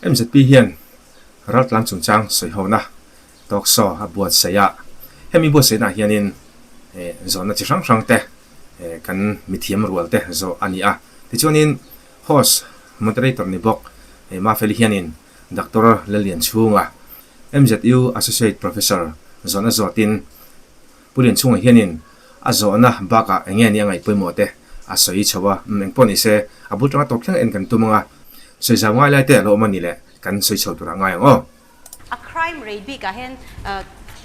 MZP hian raltlan chungchang sawihona talk show a buatsaih a, hemi buatsaihnaah hianin zawhna chi hrang hrang te kan mithiam rual te zawh a ni a. Tichuanin host moderator ni bawk Mafeli hianin Doctor Lallianchhunga, MZU Associate Professor zawhna zawtin Pu Lianchhunga hianin a zawhna bakah eng nge nia ngaih pawimawh te a sawi chho a, umm eng pawh ni se a bul tanga tawp thleng en kan tum anga sawi zau ngai lai te a lo awm a ni leh kan sawi chho turah ngai ang aw. A crime rate bikah hian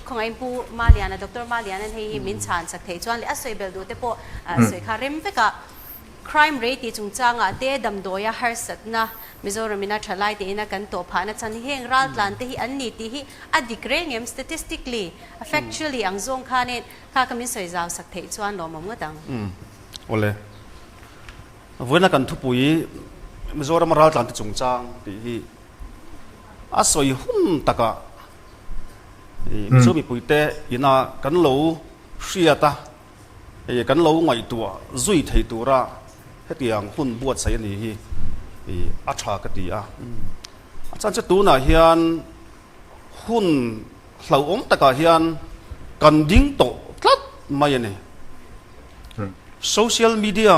khawngaihin Pu Maliana, Doctor Maliana'n hei hi min chhan chak theih chuan leh a sawi belh duh te pawh sawi kha rem vek a. Crime rate tih chungchangah te damdawia harsatna Mizoramin a thalai te ina kan tawh phahna chhan hi heng raltlan te hi an ni tih hi a dik reng em statistically, factually ang zawng khanin kha ka min sawi zau sak theih chuan lawmawm ngawt ang. Awle. Vawiina kan thupui Mizorama raltlan te chungchang tih hi a sawi hun takah Mizo mipuite ina kan lo hriat a, Hei kan lo ngaihtuah zui thei tura hetiang hun buatsaih a ni hi a tha ka ti a. A chhan chu tunah hian hun hlauhawm takah hian kan ding tawh tlat mai a ni. Social media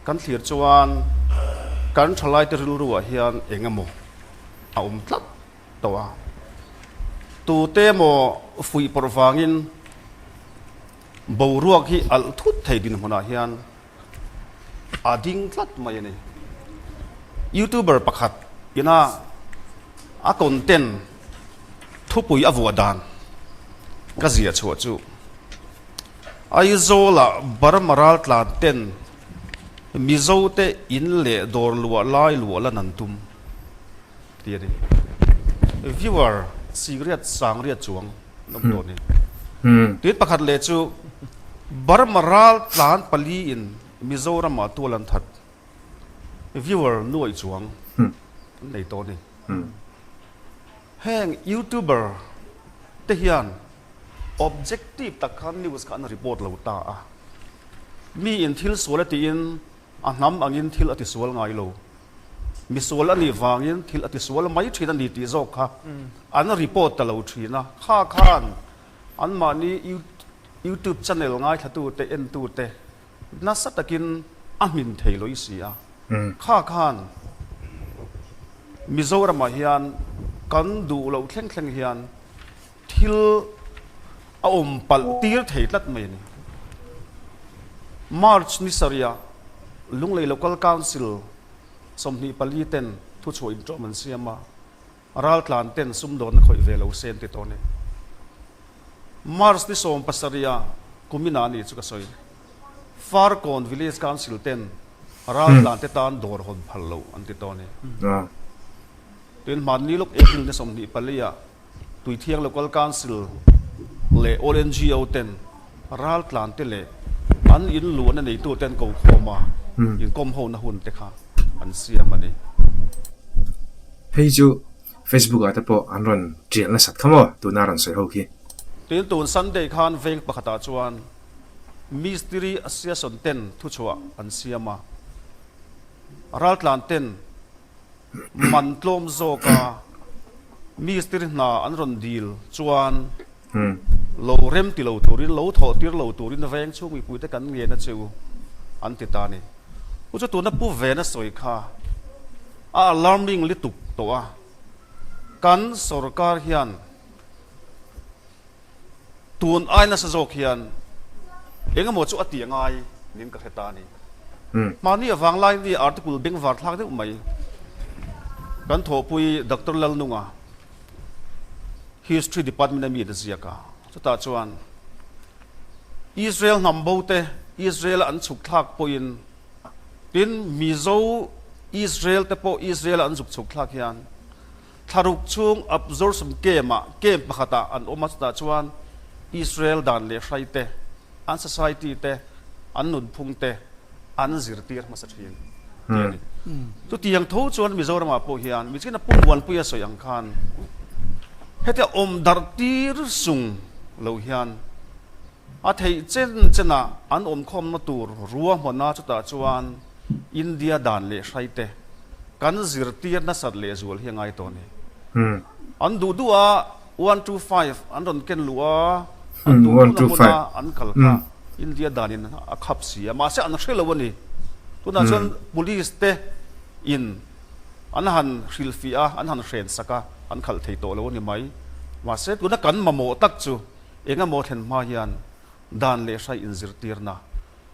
kan thlir chuan kan thalaite rilruah hian eng emaw a awm tlat tawh a. Tute emaw fuihpawrh vangin Boruak hi alh thut thei dinhmunah hian a ding tlat mai a ni. Youtuber pakhat ina a content thupui a vuah dan ka ziah chhuah chu Aizawlah Burma raltlan ten Mizote in leh dawr luah lai luah lan an tum tih a ni. Viewer Sigriat Sangriat chuang. An awm dawn ni. Tin pakhat leh chu Burma ral tlan pali in Mizoram ah tual an that. Viewer nuaih chuang an nei tawh ni. Heng youtuber te hian objective tak khan news kha an report lo ta a. Mi in thil sual a tiin A hnam angin thil a tisual ngai lo. Misual a nih vangin thil a tisual mai thin a ni tih zawk kha an report ta lo thin a. Kha khan anmahni YouTube channel ngaithlatute, entute nasa takin a hmin thei lo i si a. Kha khan Mizoramah hian kan duh loh thleng thleng hian Thil a awm palh tir thei tlat mai a ni. March ni sarihah Lunglei Local Council 24 ten thuchhuah inṭawm an siam a, raltlan ten sumdawnna khawih ve lo se an ti tawh a ni. March ni 17ah kuminah a ni chu ka sawi. Farkawn Village Council ten raltlan te tan dawr hawn phal lo an ti tawh a ni. Tin, hmanni lawk April ni 24ah Tuithiang Local Council leh All NGO ten raltlan te leh an in luahna neitu ten ko khawm a inkawm hona hun te kha an siam a ni. Hei chu Facebook ah te pawh an rawn tial nasat kha maw tuna rawn sawi ho khi. Tin tun Sunday khan veng pakhatah chuan Mistiri Association ten thuchhuah an siam a, raltlan ten Man tlawm zawka mistiri hna an rawn dil chuan lo rem ti lo turin, lo thawh tir lo turin veng chhung mipuite kan ngen a che u an ti ta a ni. Chu chu tuna Pu Vena sawi kha a alarming lituk tawh a, kan sorkar hian Tun ai nasa zawk hian engemaw chu a ti angai niin ka hre ta a ni. Mahni avang lai ni article bengvar thlak deuh mai kan thawhpui Doctor Lalnunga History Department a mi te ziak a, chutah chuan Israel hnam bo te Israel a an chhuk thlak pawhin tin Mizo Israel te pawh Israel a an zuk chhuk thlak hian Thlaruk chhung absorption camp-ah camp pakhatah an awm a, chutah chuan Israel dan leh hrai te, an society te, an nunphung te an zirtir hmasa thin tih a ni. Chutiang tho chuan Mizoramah pawh hian Michina Pu Muanpuia sawi ang khan hetia awm darh tir sung lo hian a theih chen chenah an awmkhawmna tur ruahmana chutah chuan India dan leh hrai te. Kan zirtir nasat lehzual hi a ngai tawh a ni. An duh duh a, 125 an rawn ken luh a, an duh duhna hmuna an kal kha India danin a khap si a, mahse an hre lo a ni. Tunah chuan police te in an han hrilhfiah a, an han hren sak a, an khalh thei tawh lo a ni mai. Mahse tuna kan mamawh tak chu eng emaw thlen hma hian dan leh hrai inzirtirna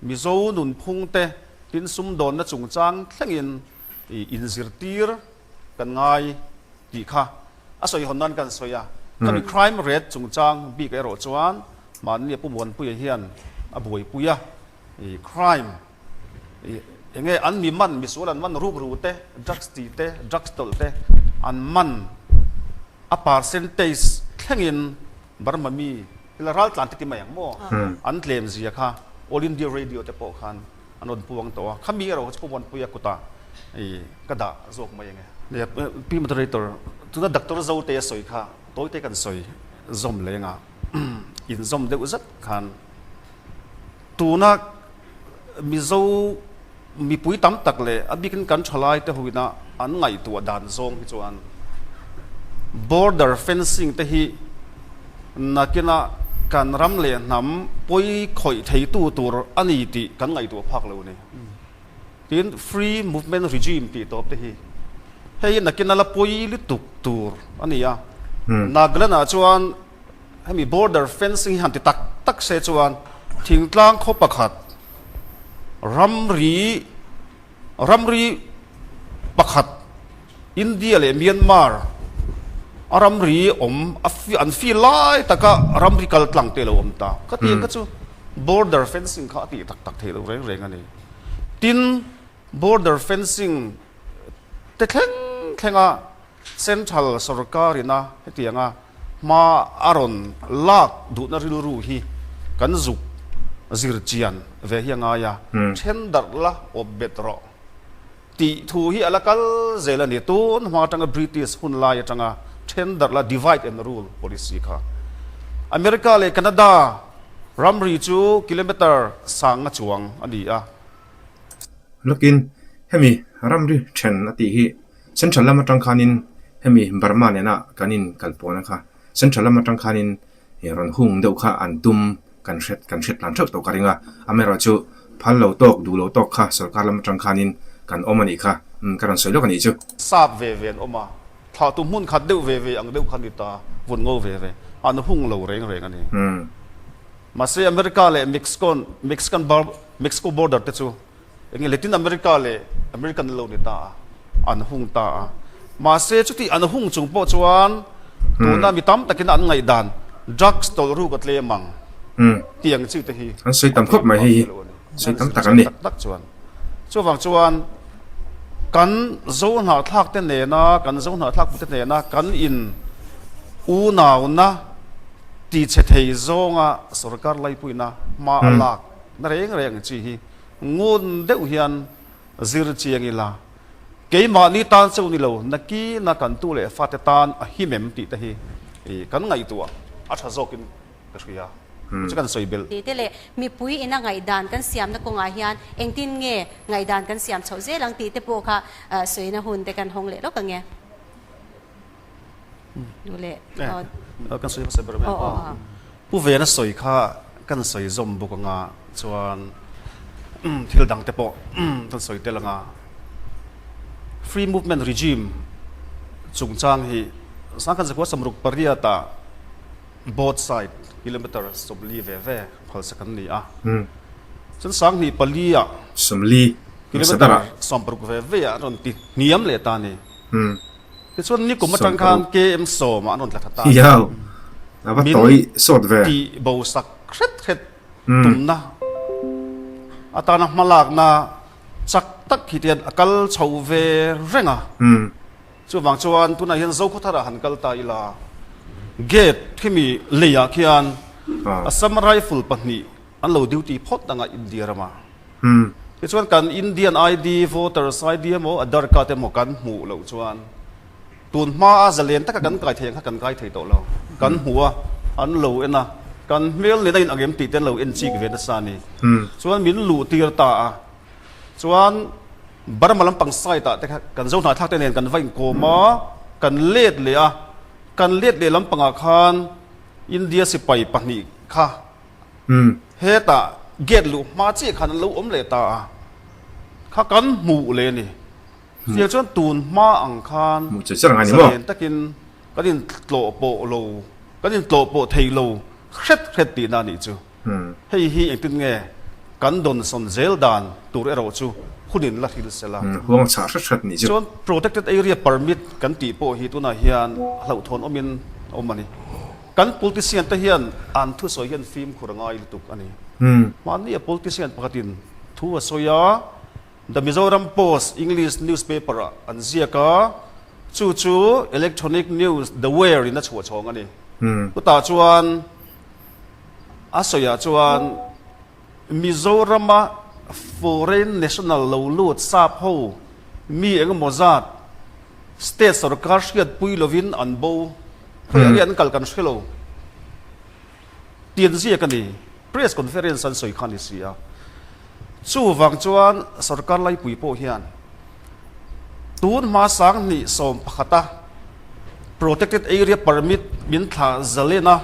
Mizo nunphung te tin sumdawnna chungchang thlengin inzirtir kan ngai tih kha a sawi hawn nan kan sawi a. Khami crime rate chungchang bik erawh chuan mahni a Pu Muanpuia hian a buaipui a, crime eng nge an mi man, misual an man rukru te, drugs tih te, drugs tawlh te an man a percentage thlengin Burma mi Hela raltlan te ti mai ang maw? An tlem zia kha All India Radio te pawh khan an rawn puang tawh a, khami erawh kha chu Pu Muanpuia kutah ka dah zawk mai ang e. Nia, Pi Moderator, tuna Doctor Zote a sawi kha tawite kan sawi zawm leng a, inzawm deuh zet khan tuna Mizo mipui tam tak leh a bikin kan thalai te hoina an ngaihtuah dan zawng hi chuan border fencing te hi nakina kan ram leh hnam pawi khawih theitu tur a ni tih kan ngaihtuah phak lo a ni. Tin, free movement regime tih tawp te hi hei hi nakina la pawi lutuk tur a ni a. Nagaland ah chuan Hemi border fencing hi han ti tak tak se chuan thingtlang khaw pakhat ramri ramri pakhat India leh Myanmar a ramri awm a an feel lai taka ramri kal tlang te lo awm ta. Khatiang kha chu border fencing kha a tih tak tak theih loh reng reng a ni. Tin, border fencing te thleng thlenga Central sorkar ina hetianga hma a rawn lak duhna rilru hi kan zuk zir chian ve hi a ngai a, then darh la awp bet rawh tih thu hi a la kal zel a ni. Tun hma atanga British hun lai atanga then darh la divide and rule policy kha America leh Canada ramri chu kilometer sanga chuang a ni a. Lawkin hemi ramri then a tih hi Central lam atang khanin hemi Burma nena kan in kalpawhna kha Central lam atang khanin rawn hung deuh kha an tum kan hret kan hret tlan theuh tawh ka ring a, amaherawhchu phal lo tawk duh lo tawk kha sorkar lam atang khanin kan awm a nih kha ka rawn sawi lawk a nih chu. Sap ve ve an awm a, thlahtu hmun khat deuh ve ve ang deuh kha ni ta, vun ngo ve ve an hung lo reng reng a ni. Mahse America leh Mexico Mexican Mexico border te chu eng nge Latin America leh American an lo ni ta a, an hung ta a. Mahse chuti an hung chung pawh chuan tuna mi tam takin an ngaihdan drugs tawlh ruk a tlem ang tih ang chi te hi An sawi tam khawp mai hei hi, sawi tam tak an ni. Tak tak chuan chuvang chuan kan Zohnahthlak te nena kan Zohnahthlak pute nena kan in unauna ti chhe thei zawnga sorkar laipuina hma a lak Na reng reng chi hi ngun deuh hian zir chiang ila, keimahni tan cheu ni lo, nakina kan tu leh fate tan a him em tih te hi kan ngaihtuah a tha zawkin ka hria. Chu kan sawi belh. Tih te leh mipui ina ngaihdan kan siamna kawngah hian engtin nge ngaihdan kan siam chhoh zel ang tih te pawh kha sawina hun te kan hawng leh lawk ang e. Kan sawi hmasa ber mai ang. Pu Vena sawi kha kan sawi zawm bawk anga chuan thil dang te pawh kan sawi tel anga free movement regime chungchang hi sangkhat zakua 68 ah both side kilometer 40 ve ve phalsak an ni a. Chuan 24 ah kilometer 60 ve ve ah an rawn ti hniam leh ta a ni. Tichuan nikum atang khan KM sawmah an rawn tla tha ta a. Min tih bo sak hret hret tumna atana hmalakna chak tak hi tian a kal chho ve reng a. Chuvang chuan tunah hian Zokhawtharah han kal ta ila gate khimi leiah khian Assam Rifle pahnih an lo duty phawt anga India ramah. Tichuan kan Indian ID, Voters ID emaw Aadhar card emaw kan hmuh loh chuan tun hmaa zalen taka kan kai thei ang kha kan kai thei tawh lo. Kan hmu a, an lo en a, kan hmel nen a inang em tih te an lo en chik ve nasa a ni. Chuan min luh tir ta a, chuan. Burma lampang side ah te kha kan zo hnahthlak te nen kan va inkawm a, kan let leh a, kan let leh lampangah khan India sipai pahnih kha hetah gate luh hma chiah khan an lo awm leh ta a, kha kan hmuh leh a ni. Fial chuan tun hma ang khan zalen takin kan intlawh pawh lo, kan intlawh pawh thei lo hret hret tihna a nih chu. Hei hi engtin nge kan dawnsawn zel dan tur erawh chu hunin la hril sel a. Huang chhah hret hret nih chu. Chuan Protected Area Permit kan tih pawh hi tunah hian hlauhthawn awmin a awm a ni. Kan politician te hian an thusawi hian fimkhur a ngai lutuk a ni. Mahni a politician pakhatin thu a sawi a, The Mizoram Post English newspaper ah an ziak a, chu chu electronic news The Wire in a chhuah chhawng a ni. Chutah chuan a sawiah chuan Mizorama foreign national lo lut sap ho mi engemaw zat state sorkar hriatpui lovin an bo, khawiah nge an kal kan hre lo. Tian ziak a ni. Press conference an sawi kha a ni si a. Chuvang chuan sorkar laipui pawh hian tun hma sanghnih 11 a Protected Area Permit min thlah zalen a,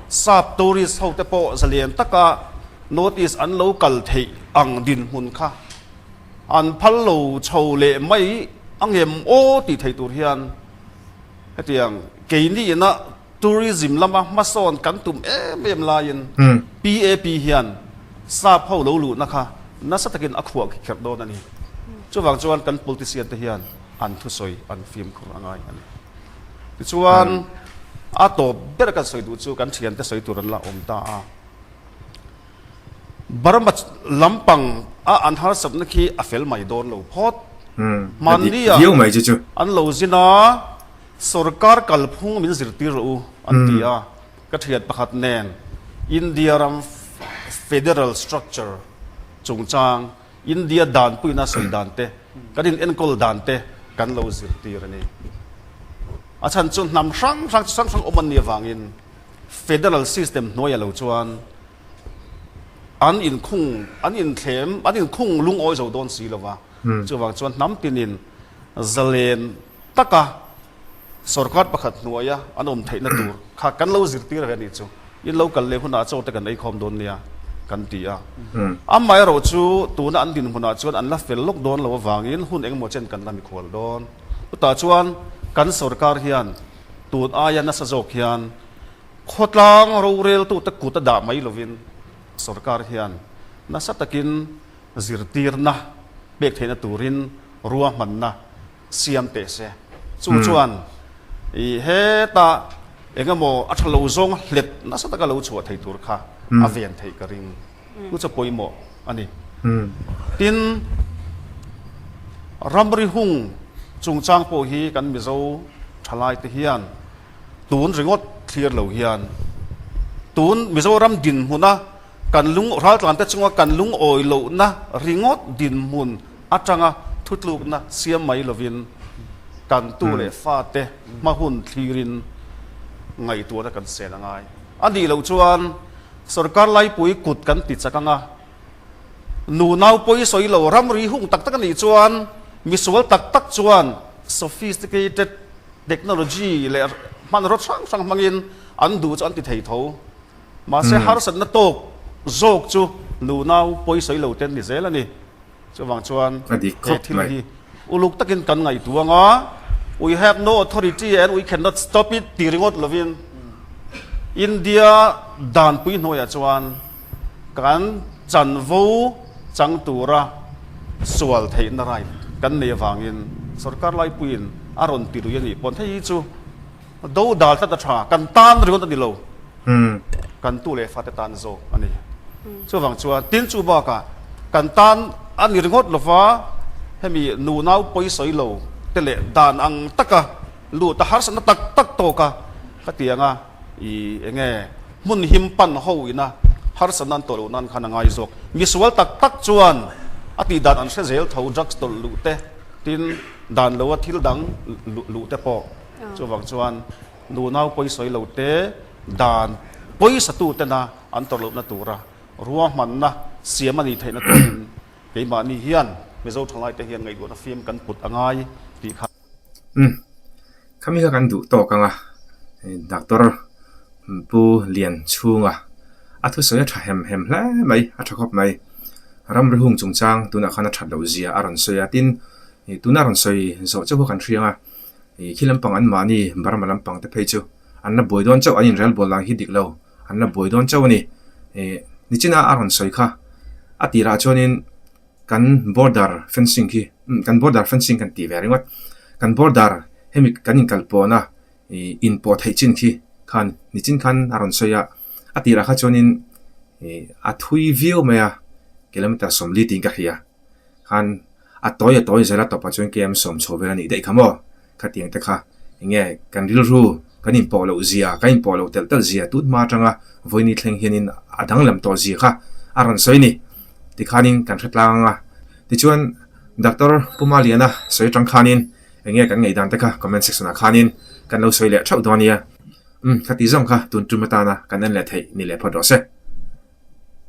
sap tourist ho te pawh zalen taka North East an lo kal theih ang dinhmun kha an phal lo chho leh mai angem aw tih theih tur hian hetiang keini ina Tourism lama hmasawn kan tum em em laiin PAP hian sap ho lo luhna kha nasa takin a khuah kherh dawn a ni. Chuvang chuan kan politician te hian an thusawi an fimkhur a ngai a ni. Tichuan a tawp ber kan sawi duh chu kan thiante sawi tur an la awm ta a. Burma lampang a an harsatna khi a fel mai dawn lo phawt. Hmanni ah an lo zin a. Sorkar kalphung min zirtir rawh u an ti a, ka thiat pakhat nen India ram federal structure chungchang, India danpuina sawi dan te, kan in enkawl dan te kan lo zirtir a ni. A chhan chu hnam hrang hrang chi hrang hrang awm an nih avangin federal system hnuaiah lo chuan an inkhung, an inthlem, an inkhung lungawi zo dawn si lo va, chuvang chuan hnam tinin zalen taka sorkar pakhat hnuaia an awm theihna tur kha kan lo zirtir ve a nih chu. In lo kal leh hunah chaw te kan ei khawm dawn nia kan ti a. Amaherawh chu tuna an dinhmunah chuan an la fel lawk dawn lo avangin hun engemaw chen kan la mikhual dawn. Chutah chuan kan sorkar hian tun aia nasa zawk hian khawtlang roreltute kut a dah mai lovin sorkar hian nasa takin zirtirna pek theihna turin ruahmanna siam teh se. Chu chuan i heta eng emaw a tha lo zawng hlet nasa taka lo chhuah thei tur kha a ven theih ka ring. Chu chu pawimawh a ni. Tin, ramri hung chungchang pawh hi kan Mizo thalai te hian tun ringawt thlir lo hian tun Mizoram dinhmuna Kan lung raltlante chunga kan lungawi lohna ringawt dinhmun atanga thutlukna siam mai lovin kan tu leh fate hma hun thlirin ngaihtuahna kan sel a ngai. A nih loh chuan sorkar laipui kut kan ti chak anga nunau pawi sawi lo ramri hung tak tak a nih chuan misual tak tak chuan sophisticated technology leh hmanraw hrang hrang hmangin an duh chu an ti thei tho. Mahse harsatna tawk zawk chu nunau pawisawi lo te an ni zel a ni. Chuvang chuan he thil hi uluk takin kan ngaihtuah ang a, we have no authority and we cannot stop it ti ringawt lovin India danpui hnuaiah chuan kan chanvo chang tura sual theihna right kan nei avangin sorkar laipuiin a rawn ti lui a nih pawn hei hi chu Do dal tlat a tha, kan tan ringawt a ni lo, kan tu leh fate tan zawk a ni. Chuvang chuan tin chu bakah kan tan a ni ringawt lova, hemi nunau pawisawi lo te leh dan ang taka lut a harsatna tak tak tawk a, khatianga i enge hmun him pan ho ina harsatna an tawh loh nan khan a ngai zawk. Misual tak tak chuan a tih dan an hre zel tho, drugs tawlh luh te, tin dan loa thil dang luh te pawh. Chuvang chuan nunau pawisawi lo te dan pawisa tu tena an tawrh lohna tura ruahmanna siam a nih theihna turin keimahni hian. Mizo thalaite hian ngaihtuahna fim kan put a ngai tih kha. Umm, khami kha kan duh tawk ang a, Doctor Pu Lian chhunga a thusawi a tha hem hem hle mai, a tha khawp mai. Ramri hung chungchang tunah khan a that loh zia a rawn sawi a, tin tuna rawn sawi zawh chauh kha kan hriang a, khi lampang an mahni Burma lampang te phei chu an la buai dawn chauh, an inrelbawl dan hi dik lo, an la buai dawn chauh a ni. Nichina a rawn sawi kha a tirah chuanin Kan border fencing khi umm kan border fencing kan tih ve ringawt. Kan border hemi kan inkalpawhna ih inpawh theih chin khi khan nichin khan a rawn sawi a, a tirah kha chuanin ih a thui viau mai a, kilometer 40 tiin ka hria. Khan a tawi a tawi zel a tawpah chuan km sawm chho vel a nih daih kha maw? Khatiang te kha enge kan rilru kan inpawh loh zia, kan inpawh loh telh telh zia tun hma atanga vawiini thleng hianin a danglam tawh zia kha a rawn sawi a ni. Tikhanin kan hre tlang ang a. Tichuan Doctor Puma Liana sawi atang khanin enge kan ngaihdan te kha comment section ah khanin kan lo sawi leh theuh dawn nia. Umm khati zawng kha tun tum atana kan en leh theih ni leh phawt rawh se.